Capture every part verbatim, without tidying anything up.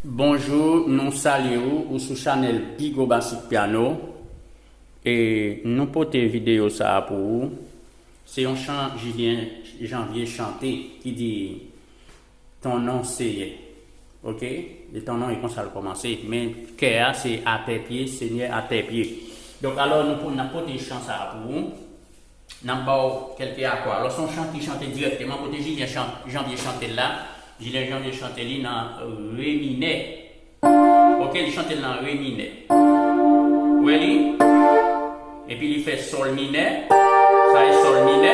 Bonjou, nou salye ou, ou sou chanèl Bigo Basic Piano. E nou pote videyo sa a pou ou. Se yon chan Julien Janvier chante ki di, ton non, Seyè. Oke? E ton non, e konsa l kòmanse. Men kè a, se atè pye, Senyè atè pye. Donk, alò, nou pou, n ap pote chan sa a pou ou. N ap ba w kèlke akò. Alò, se yon chan ki chante dirèkteman kote Julien chan-, Janvier chante l la. Julien Janvier chante li nan re minè. Oke, li chante l nan re minè. Ou wè li? Epi li fè sòl minè. Sa e sòl minè.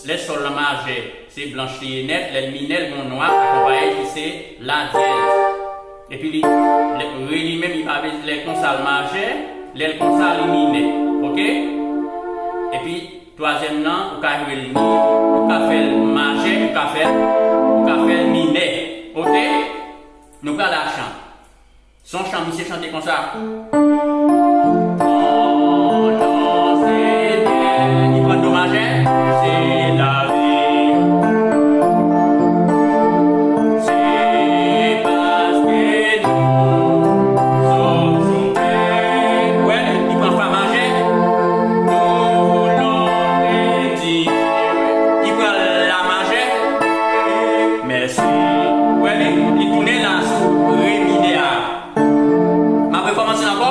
Lè sòl lan majè, se blanch li ye nèt. Lè l minè, l gen yon nwa akonpaye l ki se la dyèz. Epi li, lè, re li menm, li pa vle, lè konsa l majè, lè l konsa li minè. Oke? Epi, twazyèm nan, ou ka jwe l mi, ou ka fè l majè, ou ka fè l, ou ka fè l minè. Oke? Nou pral a chan. Se yon chan misye chante konsa. Ton non, Senyè, li pran do majè, se lavi. Se paske nou sòm sove. Ou wè, li pran fa majè. Nou voulons te dire. Li pran la majè. Mèsi. Ou wè, li, li tounen la sou re minè a. M ap rekòmanse ankò.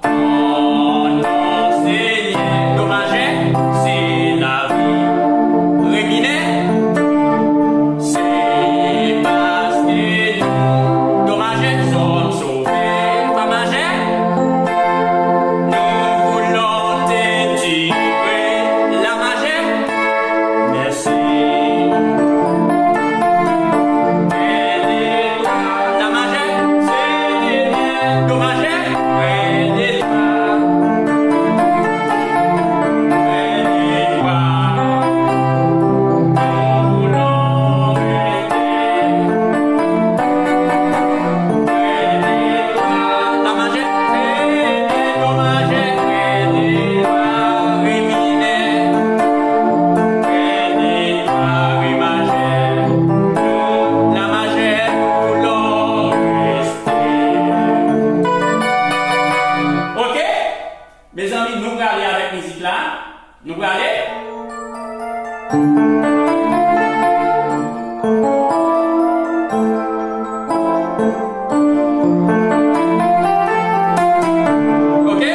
Ton non, Senyè, do majè, se lavi. Re minè, se paske nou, do majè, sòm sove, fa majè, nou voulons te dire la majè. Mèsi. Rele twa, la majè, Senyè, do majè, rele twa. Rele twa. Nou voulons rele. Rele twa, la majè, Senyè, do majè, rele twa, re minè. Rele twa, re majè, la majè, pou lò reste. Oke? Mezanmi, nou prale avèk mizik la. Nou prale. Oke?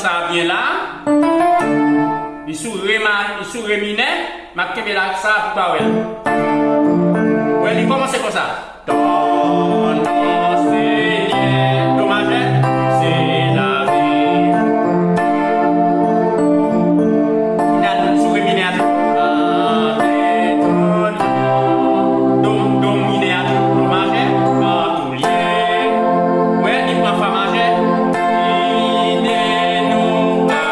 Sa byen la. Li sou re ma-, li sou re minè. M ap kenbe la sa pou pa wè l. Wè, li kòmanse konsa. Do, do, Senyè, do majè, se lavi. Li al sou re minè a tou. Do, do minè a tou, do majè, an tou lye. Wè, li pran fa majè. Li de nou pa.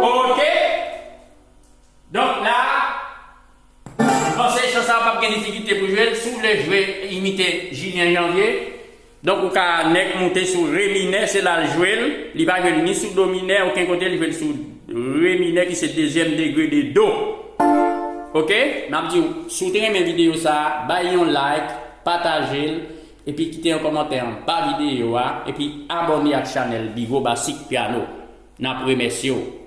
Ok. Donk la, m panse chan sa a p ap gen difikilte pou jwe l. Si w vle jwe, imite Julien Janvier. Donk ou ka nèk moute sou re minè, se la l jwe l. Li pa jwe l ni sou do minè, okenn kote, li jwe l sou re minè ki se dezyèm degre de do. Ok? M ap di w, si w te renmen videyo sa a, bay yon like, pataje l, epi kite yon kòmantè anba videyo a, epi abòne ak chanèl Bigo Basik Piano. N ap remèsye w.